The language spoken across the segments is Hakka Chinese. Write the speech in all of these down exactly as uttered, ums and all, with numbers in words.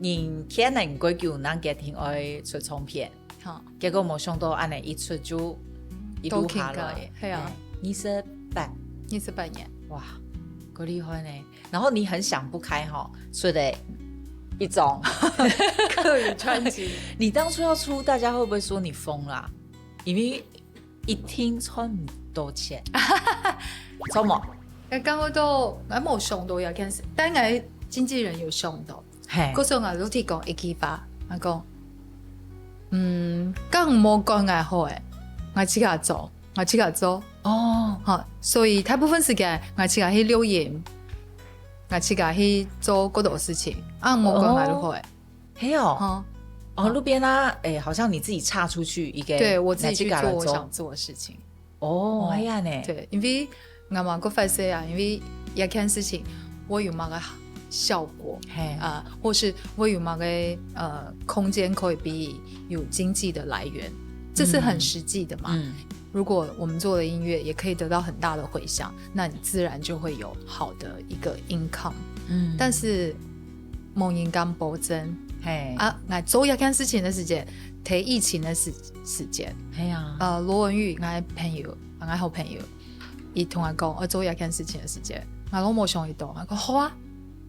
人可能過久正決定愛出唱片，好，結果無想到恁樣一出就一路下來，都挺高，係啊。二十八，二十八年，哇，夠厲害呢！然後你很想不開哈，出了一張客語專輯。你當初要出，大家會不會說你瘋啦？因為一定賺毋到錢，賺無？誒，剛剛都，我無想到這件事，但𠊎經紀人有想到。嘿，可是𠊎就提講一句話，𠊎講，嗯，講無管𠊎好誒，𠊎自家做，𠊎自家做。哦，好，所以大部分時間，𠊎自家去錄音，𠊎自家去做過多事情，啊，無管𠊎就好誒。嘿哦，哈，哦，路邊啊，哎，好像你自己岔出去一個，對，我自己去做我自家來做想做的事情。哦，係啊呢，對，因為𠊎嘛个發誓啊，因為這件事情我有麼个效果嘿，啊，或是我有麼个呃空間可以俾有經濟的來源，這是很實際的嘛。嗯，如果我們做了音樂，也可以得到很大的迴響，那你自然就會有好的一個 income。嗯，但是無人敢保證嘿，啊，𠊎做這件事情的時間，在疫情的時時間，係啊，呃，羅文玉，𠊎朋友，𠊎好朋友，佢同𠊎講，我做這件事情的時間，𠊎都無想到，𠊎講好啊，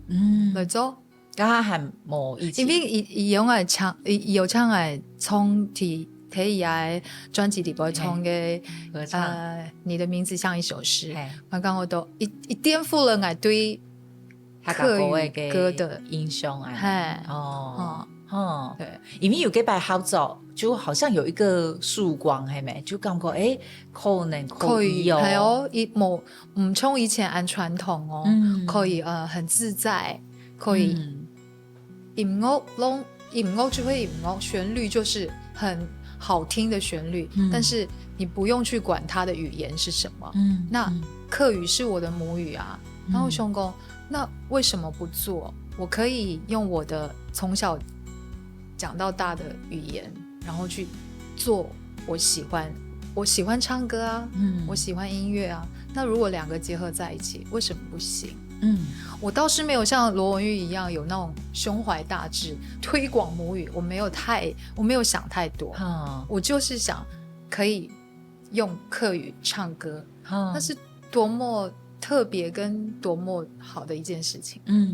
嗯，來做。剛剛還無疫情，因為佢佢有愛唱，佢有唱愛唱在在佢个專輯裡背唱个合唱，呃，你的名字像一首詩，嘿，我講我都一一顛覆了𠊎對客家歌的客語歌的印象啊，嘿哦哦，哦，對，因為有這擺合作，就好像有一個曙光，係無？就感覺哎，可能可可以，以哦，還有一某嗯，從以前恁傳統哦，嗯可以呃很自在，可以嗯音樂弄音樂就會音樂，旋律就是很好聽的旋律，嗯但是你不用去管它的語言是什麼。嗯，那嗯客語是我的母語啊，然後我想講，那為什麼不做？我可以用我的從小講到大的語言，然後去做我喜歡，我喜歡唱歌啊，嗯我喜歡音樂啊。那如果兩個結合在一起，為什麼不行？嗯我倒是沒有像羅文玉一樣有那種胸懷大志推廣母語，我沒有太我沒有想太多，哈我就是想可以用客語唱歌，哈，那是多麼特別跟多麼好的一件事情。嗯